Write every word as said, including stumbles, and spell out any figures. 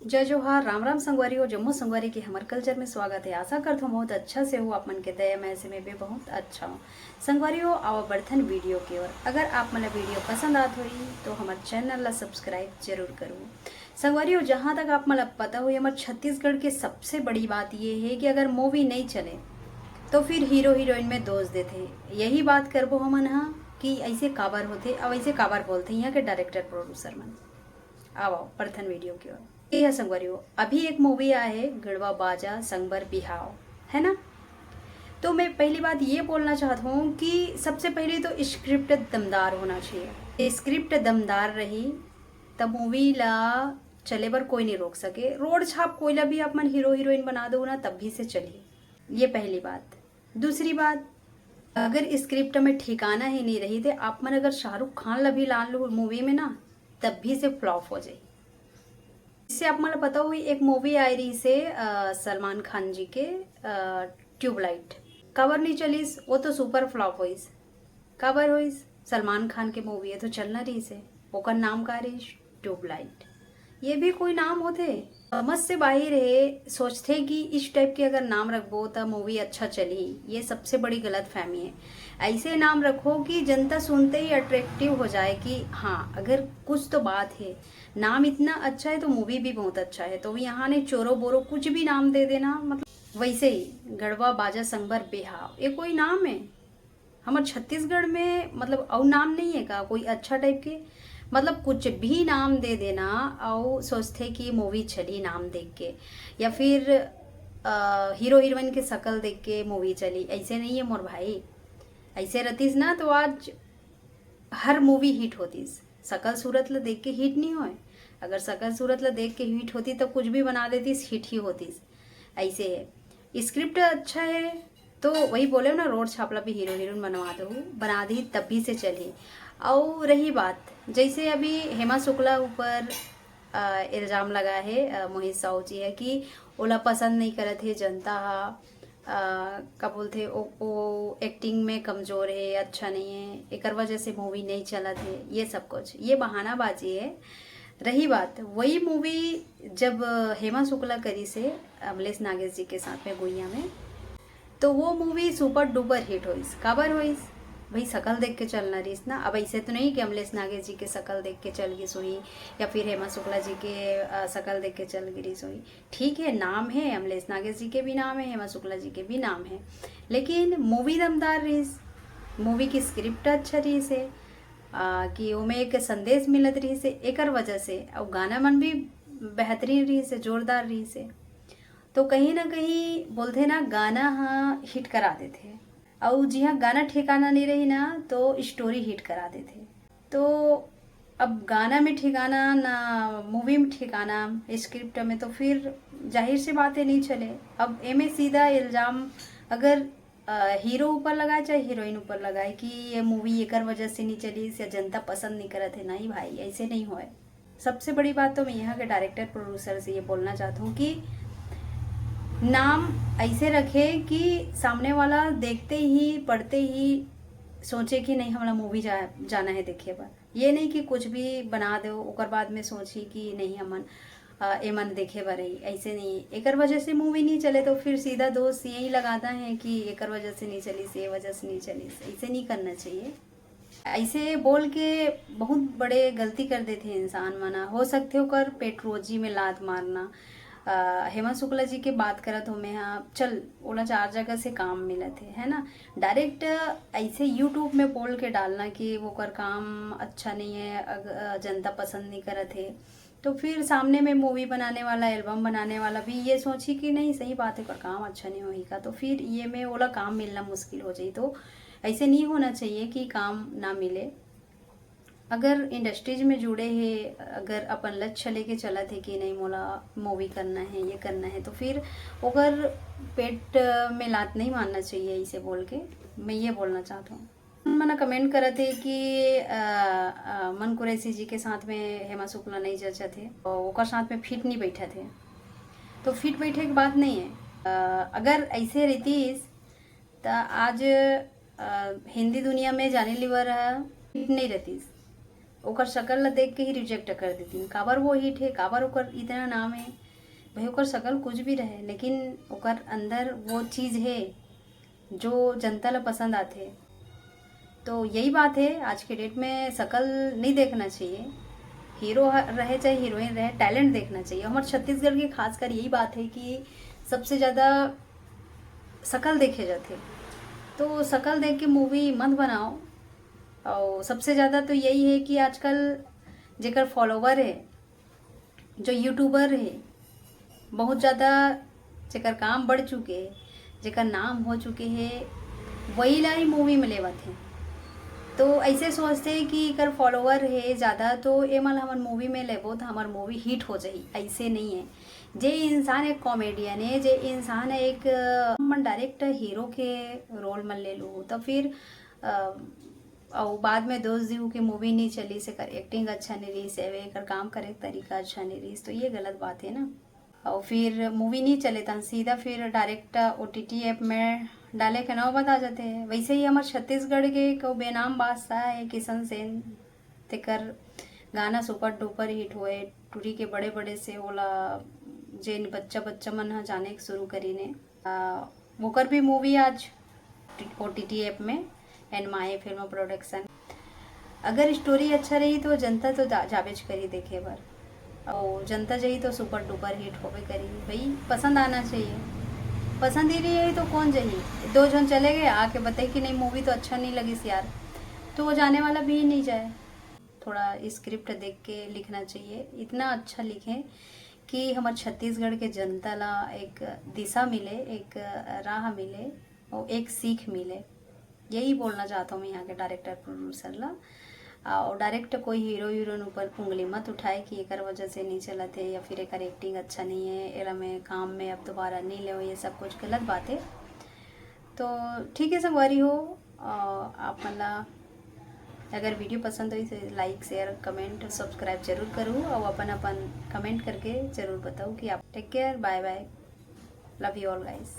जय जोहार, राम राम संगवारी हो, जम्मो संगवारी के हमर कल्चर में स्वागत है। आशा करत हूँ बहुत अच्छा से हो, आप मन के दया में ऐसे में भी बहुत अच्छा हो। संगवारी हो, आवा बढ़थन वीडियो के ओर। अगर आप मन ला वीडियो पसंद आत होही तो हमर चैनल ला सब्सक्राइब जरूर करू। संगवारी हो, जहाँ तक आप मन ला पता होही, हमर छत्तीसगढ़ के सबसे बड़ी बात ये है कि अगर मूवी नहीं चले तो फिर हीरो हीरोइन में दोष देथे। यही बात करबो हमन हा कि ऐसे काबर होथे, अब ऐसे काबर बोलथे यहाँ के डायरेक्टर प्रोड्यूसर मन। आवा बढ़थन वीडियो के ओर। ये है संगवारी हो, अभी एक मूवी आया है गढ़वा बाजा संगबर बिहाव, है ना? तो मैं पहली बात ये बोलना चाहता हूँ कि सबसे पहले तो स्क्रिप्ट दमदार होना चाहिए। स्क्रिप्ट दमदार रही तब मूवी ला चले बर कोई नहीं रोक सके। रोड छाप कोई ला भी आप मन हीरो हीरोइन बना दो ना, तब भी से चली। ये पहली बात। दूसरी बात, अगर स्क्रिप्ट में ठिकाना ही नहीं रही तो आप मन अगर शाहरुख खान ला भी लान लो मूवी में ना, तब भी से फ्लॉप हो जाए। इससे आप मन ला पता हुई एक मूवी आई रही से अ, सलमान खान जी के ट्यूबलाइट। काबर नहीं चलिस, वो तो सुपर फ्लॉप होइस। काबर होइस? सलमान खान के मूवी है तो चलना रही से। ओकर नाम का रही? ट्यूबलाइट। ये भी कोई नाम होथे? समझ से बाहर है। सोचथे कि इस टाइप के अगर नाम रखबो त मूवी अच्छा चलही। ये सबसे बड़ी गलत फहमी है। ऐसे नाम रखो कि जनता सुनते ही अट्रैक्टिव हो जाए कि हाँ, अगर कुछ तो बात है, नाम इतना अच्छा है तो मूवी भी बहुत अच्छा है। तो यहाँ ने चोरो बोरो कुछ भी नाम दे देना, मतलब वैसे ही गढ़वा बाजा संगबर बिहाव, ये कोई नाम है? हमर छत्तीसगढ़ में मतलब अउ नाम नहीं है का कोई अच्छा टाइप के? मतलब कुछ भी नाम दे देना, अउ सोचथे कि मूवी चली नाम देख के, या फिर अ, हीरो हीरोइन के शकल देख के मूवी चली। ऐसे नहीं है मोर भाई। ऐसे रहतीस ना तो आज हर मूवी हिट होतीस। शकल सूरत ला देख के हिट नहीं होए। अगर शकल सूरत ला देख के हिट होती तो कुछ भी बना देतीस, हिट ही होतीस। ऐसे है, स्क्रिप्ट अच्छा है तो वही बोले ना, रोड छाप ला भी हीरो हीरोइन बनवा दो, बना दी तभी से चली। और रही बात, जैसे अभी हेमा शुक्ला ऊपर अ, इल्जाम लगा है अ, मोहित साहू जी है कि ओला पसंद नहीं करत है जनता हा, अ, का बोलथे, ओ, ओ एक्टिंग में कमजोर है, अच्छा नहीं है, एकर वजह से मूवी नहीं चलत है, ये सब कुछ, ये बहानाबाजी है। रही बात वही मूवी, जब हेमा शुक्ला करी से अमलेश नागेश जी के साथ में गुइया में, तो वो मूवी सुपर डुपर हिट होइस। काबर होइस? भाई, शकल देख के चलना रहीस ना। अब ऐसे तो नहीं कि अमलेश नागेश जी के शकल देख के चल गिस होही या फिर हेमा शुक्ला जी के अ, शकल देख के चल गिस होही। ठीक है, नाम है, अमलेश नागेश जी के भी नाम है, हेमा शुक्ला जी के भी नाम है, लेकिन मूवी दमदार रहीस। मूवी की स्क्रिप्ट अच्छा रहीस है, अ, कि ओमे एक संदेश मिलत रहीस है, एकर वजह से। और गाना मन भी बेहतरीन रहीस है, जोरदार रहीस है। तो कहीं ना कहीं बोलथे ना, गाना हा हिट करा देथे, अउ जिहाँ गाना ठिकाना नहीं रही ना तो स्टोरी हिट करा देथे। तो अब गाना में ठिकाना ना, मूवी में ठिकाना, स्क्रिप्ट में, तो फिर जाहिर सी बात है नहीं चले। अब एमे सीधा इल्जाम अगर अ, हीरो ऊपर लगाए चाहे हीरोइन ऊपर लगाए कि ये मूवी एकर वजह से नहीं चली या जनता पसंद नहीं करत है, नहीं भाई, ऐसे नहीं होए। सबसे बड़ी बात तो मैं यहाँ के डायरेक्टर प्रोड्यूसर से ये बोलना चाहता हूँ कि नाम ऐसे रखे कि सामने वाला देखते ही, पढ़ते ही सोचे कि नहीं, हमारा मूवी जा, जाना है देखे बर। ये नहीं कि कुछ भी बना दो, ओकर बाद में सोची कि नहीं, हमन अ, एमन देखे बर ही, ऐसे नहीं। एकर वजह से मूवी नहीं चले तो फिर सीधा दोष यही लगाता है कि एकर वजह से नहीं चली, से वजह से नहीं चली। ऐसे नहीं करना चाहिए। ऐसे बोल के बहुत बड़े गलती कर देथे इंसान मन। हो सकथे ओकर पेट रोजी में लात मारना। अ, हेमा शुक्ला जी के बात करत हो मैं, हाँ, चल, ओला चार जगह से काम मिलत है, है ना? डायरेक्ट ऐसे यूट्यूब में बोल के डालना कि ओकर काम अच्छा नहीं है, अग-, अ, जनता पसंद नहीं करत है, तो फिर सामने में मूवी बनाने वाला, एल्बम बनाने वाला भी ये सोची कि नहीं, सही बात है, ओकर काम अच्छा नहीं होही का, तो फिर ये में ओला काम मिलना मुश्किल हो जाई। तो ऐसे नहीं होना चाहिए कि काम ना मिले। अगर इंडस्ट्रीज में जुड़े हे, अगर अपन लक्ष्य लेके चलत हे कि नहीं, मोला मूवी करना है, ये करना है, तो फिर ओकर पेट में लात नहीं मारना चाहिए, इसे बोल के मैं ये बोलना चाहता हूँ। मन कमेंट करत हे कि अ, अ, मन कुरैशी जी के साथ में हेमा शुक्ला नहीं जचत हे, और ओकर साथ में फिट नहीं बैठत हे, तो फिट बैठे के बात नहीं है। अ, अगर ऐसे रहतीस त आज अ, हिंदी दुनिया में जानी लीवर ह फिट नहीं रहतीस। ओकर शकल ला देख के ही रिजेक्ट कर देती, काबर वो हिट है, काबर ओकर इतना नाम है। भाई, ओकर शकल कुछ भी रहे, लेकिन ओकर अंदर वो चीज़ है जो जनता ला पसंद आथे। तो यही बात है, आज के डेट में शकल नहीं देखना चाहिए, हीरो ह-, रहे चाहे हीरोइन रहे, टैलेंट देखना चाहिए। हमारे छत्तीसगढ़ की खासकर यही बात है कि सबसे ज़्यादा शकल देखे जाते, तो शकल देख के मूवी मत बनाओ। और सबसे ज़्यादा तो यही है कि आजकल जेकर फॉलोवर है, जो यूट्यूबर है, बहुत ज़्यादा जेकर काम बढ़ चुके है, जेकर नाम हो चुके है, वही ला ही मूवी में लेवत है। तो ऐसे सोचते हैं कि एकर फॉलोवर है ज़्यादा, तो ये मन हमन मूवी में लेबो तो हमार मूवी हिट हो जाही। ऐसे नहीं है। जे इंसान एक कॉमेडियन है, जे इंसान एक, अ, मन डायरेक्ट हीरो के रोल में ले लू, तो फिर, अ, और बाद में दोष दिहू कि मूवी नहीं चली, से कर एक्टिंग अच्छा नहीं रही, से एकर काम करे के तरीका अच्छा नहीं रही, तो ये गलत बात है ना। और फिर मूवी नहीं चले तो सीधा फिर डायरेक्ट ओटीटी ऐप में डाले के नाव बता जाते हैं। वैसे ही हमारे छत्तीसगढ़ के एक बेनाम बादशाह है किशन सेन, तेकर गाना सुपर डुपर हिट हुए, टूरी के बड़े बड़े से ओला जेन बच्चा बच्चा मन ह जाने के शुरू करीने। आ, ओकर भी मूवी आज ओटीटी ऐप में, एन माय फिल्म प्रोडक्शन। अगर स्टोरी अच्छा रही तो जनता तो जा-, जाबेच करी देखे बर, और जनता जही तो सुपर डुपर हिट होबे करी। भाई, पसंद आना चाहिए, पसंद ही नहीं आई तो कौन जही? दो झन चले गए आके बताए कि नहीं, मूवी तो अच्छा नहीं लगिस यार, तो वो जाने वाला भी नहीं जाए। थोड़ा स्क्रिप्ट देख के लिखना चाहिए, इतना अच्छा लिखें कि हमारे छत्तीसगढ़ के जनता ला एक दिशा मिले, एक राह मिले और एक सीख मिले। यही बोलना चाहता हूँ मैं यहाँ के डायरेक्टर प्रोड्यूसर ला। और डायरेक्ट कोई हीरो हीरोइन ऊपर उंगली मत उठाए कि एकर वजह से नहीं चलत है या फिर एकर एक्टिंग अच्छा नहीं है, एला मैं काम में अब दोबारा नहीं ले, ये सब कुछ गलत बात है। तो ठीक है संगवारी हो, अ, आप मन ला अगर वीडियो पसंद होई तो लाइक, शेयर, कमेंट, सब्सक्राइब जरूर करू और अपन अपन कमेंट करके जरूर बताऊ कि आप। Take care, bye bye, love you all guys.